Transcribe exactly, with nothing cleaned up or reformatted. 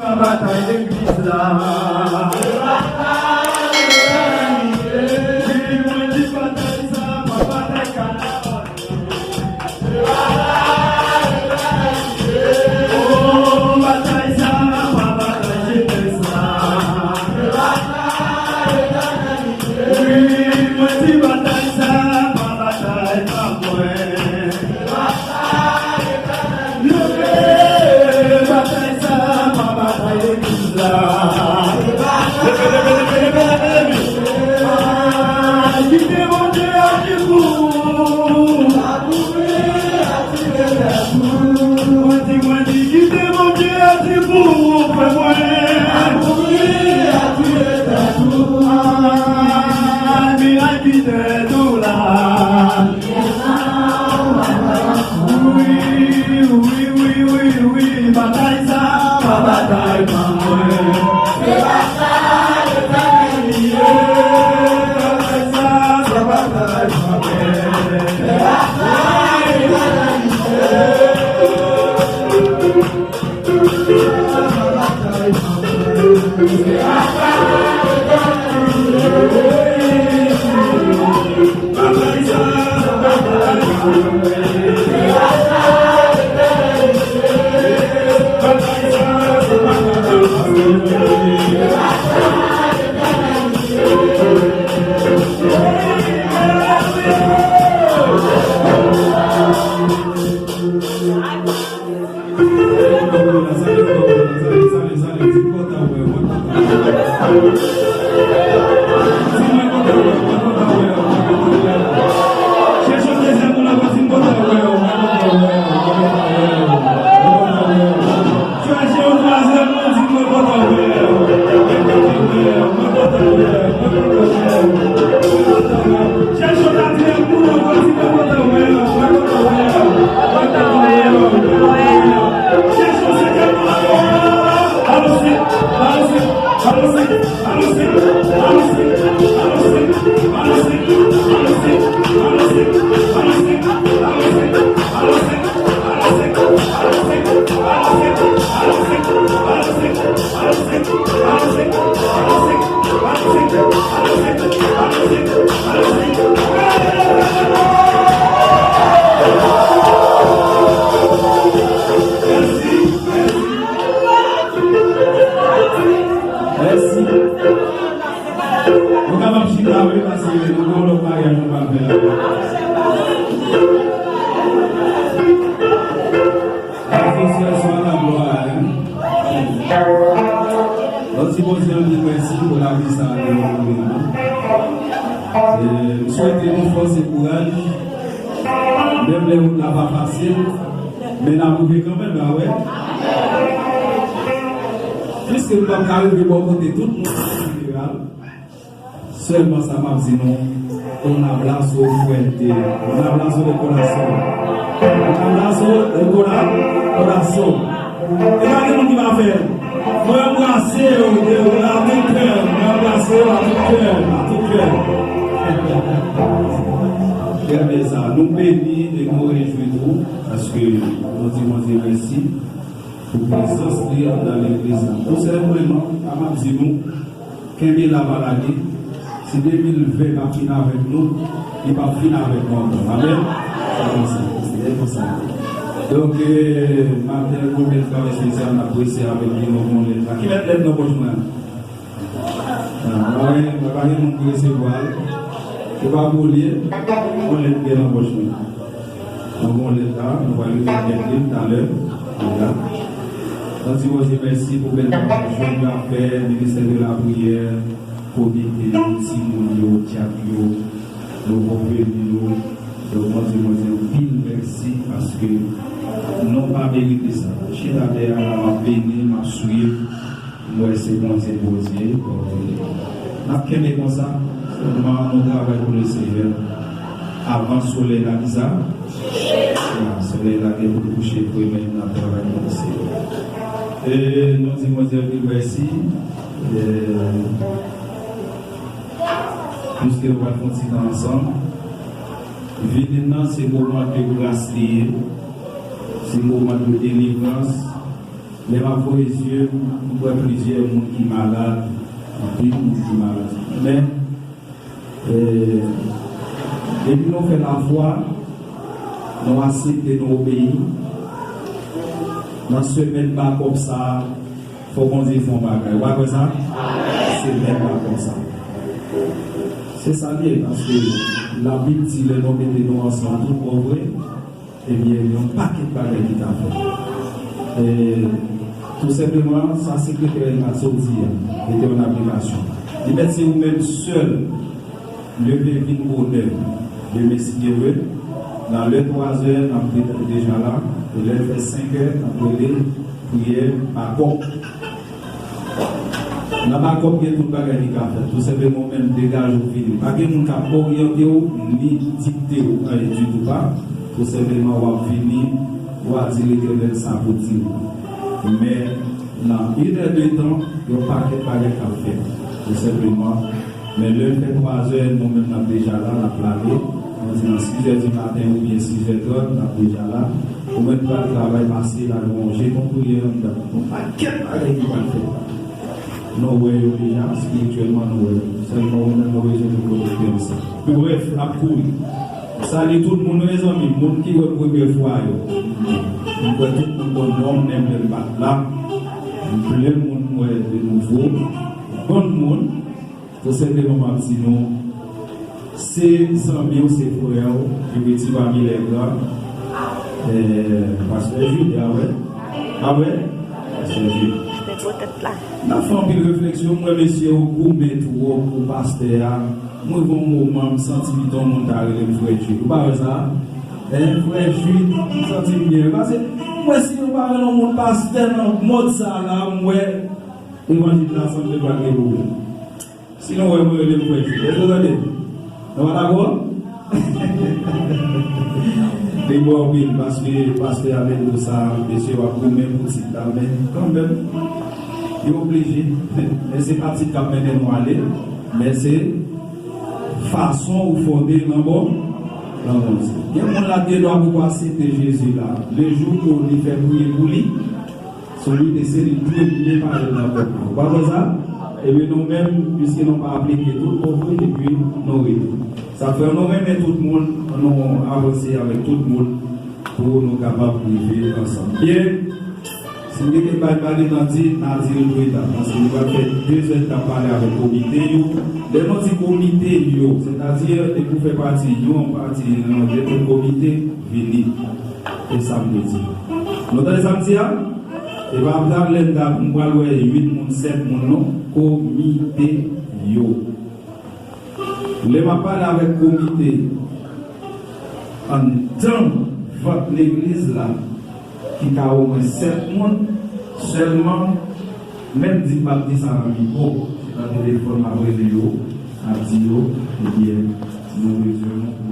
Batay legliz la. Wi, mwen di batay sa, pa batay kanaval. Oh, batay sa, pa batay jenès la. Wi, mwen di batay sa, pa batay pa mwen. Yo, eh, batay sa, pa batay legliz la. Leve, leve, leve, leve, leve, leve. Ah, kite Bondye aji pou ou. Mwen di, mwen di, kite Bondye aji pou ou, frè mwen. Ah, miray ki tèt ou la. Wi, wi, wi, wi, wi, batay sa, pa batay pa mwen. Se batay Letènèl li ye. Batay sa, se batay pa mwen. Se batay Letènèl li ye. Mèsi. Nou kapab chita, wi, paske nou gen yon lòt maryaj nou pral fè la. Asosiasyon la glwa, hein. Nou di Bondye anpil mèsi pou lavi sa a ke nou gen. E, m swete nou fòs e kouraj. Menm lè wout la pa fasil, men n ap rive kanmenm, la, wè. Piske m p ap ka rive bò kote tout moun an jeneral, sèlman sa m ap di nou, un abrazo fuerte, un abrazo de corazón. Un abrazo de cora-, corazón. E pa gen moun ki pa fè l. Mwen anbrase w de, a tout kè, mwen anbrase w a tout kè, a tout kè. Trè byen sa. Nou beni e nou rejwi tou, paske nou di Bondye mèsi pou prezans li anndan legliz la. Tou senpleman, sa m ap di nou, kenbe la, pa lage. Si de mil ven pa fin avèk nou, li p ap fin avèk nou ankò. Amèn? Se konsa. Se konsa. Donk, eh, maten, nou gen yon travay espesyal, n ap prese avèk li, nou gen yon lèt la. Ki mèt lèt nan pòch mwen an? Ah, mwen pa gen, mwen pa gen moun ki resevwa l. Se pa pou li, yon lèt gen nan pòch mwen. Mwen gen yon lèt la, nou pral li, mwen gen li talè. Deja. Nou di Bondye mèsi pou bèl travay jèn yo ap fè, ministè de lapriyè, komite yo, timoun yo, dyak yo, nouvo veni yo. Donk, mwen di Bondye anpil mèsi paske nou pa merite sa. Chita dèyè la, m ap beni, m ap swiv. M wè se Bondye, Bondye. N ap kenbe konsa. Sèlman nou travay pou Lesenyè. Avan solèy la, ki sa? Ya, solèy la gen pou l kouche vre, men n ap travay pou Lesenyè. E nou di Bondye anpil mèsi. E, piske nou pral fè yon ti tan ansanm, vini n nan se moman de gras li ye. Se moman de delivrans. Lè m ap voye zye m, m wè plizyè moun ki malad, anpil moun ki malad. Men, e, depi nou fè lafwa, nou aksepte, nou obeyi, nan semèn bakòp sa a, fò Bondye fè yon bagay. Ou pa kwè sa? Semèn bakòp sa a. Se sa l ye, paske Labib di lè nou mete nou ansanm tout bon vre, ebyen, yon pakèt bagay ki ka fèt. E, tou senpleman, sa sekretè Elma sot di a, mete yo an aplikasyon. Li mèt se ou menm sèl, leve vin bonè. Demen, si Dye vle, nan lè twazè, n ap de-, deja la. E lè l fè senkè, n ap rele priyè bakòp. Nan bakòp gen tout bagay ki ka fèt. Tou senpleman, ou menm degaje w vini. Pa gen moun k ap oryante w, ni dikte w anyen ditou pa. Tou senpleman, w ap vini, w a di Letènèl sa pou di w. Men, nan inèdtan, yon pakèt bagay k ap fèt. Tou senpleman, men lè l fè twazè, nou menm n ap deja la, n ap lave. Nou di nan sizè di maten oubyen sizè trant, n ap deja la. Ou mèt pral travay, pase la, nou wè yon jewon priyè anndan. Yon pakèt bagay ki pral fèt. Nou wè yo deja, espirityèlman nou wè yo. Sèlman ou menm ou bezwen nou konekte ansanm. Pi brèf, n ap kouri. Salye tout moun, mezanmi, moun ki wè premye fwa yo. M kwè tout moun konn non m, menm lè m pa t la. M plen moun m wè de nouvo. Bann moun, tou senpleman m ap di nou, se zanmi w, se frè w, pi piti pami lè gran, eh, pastè Jude, a wè? A wè? Pastè Jude. N ap fè anpil refleksyon, m wè mesye yo goumen twòp pou pastè a. Mwen gon moman, m santi pito moun ta rele m frè Jude. Ou pa wè sa? Eh, frè Jude, m santi m byen. Paske, m wè si yo pa rele yon moun pastè nan mòd sa la, m wè evanjil la sanble pral gen pwoblèm. Si nou wè mwen rele m frè Jude, èske w tande? Nou pa dakò? Li bon anpil, paske pastè a vin di sa, mesye yo ap goumen pou tit la, men kanmenm, yo oblije. Men se pa tit k ap mennen nou ale, men se fason ou fonde nan bon, nan Bondye. Gen moun la gen dwa poko aksepte Jezi la. Le jou ke li fè priye pou li, sou li te se li premye pale nan pèp la. Ou pa kwè sa? Ebyen nou menm, piske nou pa aplike tout bon vre, epi nou rete. Sa fè nou renmen tout moun, nou avanse avèk tout moun pou nou kapab rive ansanm. Byen, si m te gen bay bagay nan di, n a di l tou eta. Paske nou pral fè de zè n ap pale avèk komite yo. Lè nou di komite yo, sètadi depi w fè pati yon pati nan de komite, vini. E sa m te di. Nou tande sa m di a? E pa talè m ta, m pral wè uit moun, sèt moun non, komite yo. Lè m ap pale avèk komite anndan vant legliz la, ki ka omwen sèt moun sèlman, menm di m ap di sa nan mikwo, se nan telefòn m ap rele yo, m ap di yo, ebyen, nou bezwen nou.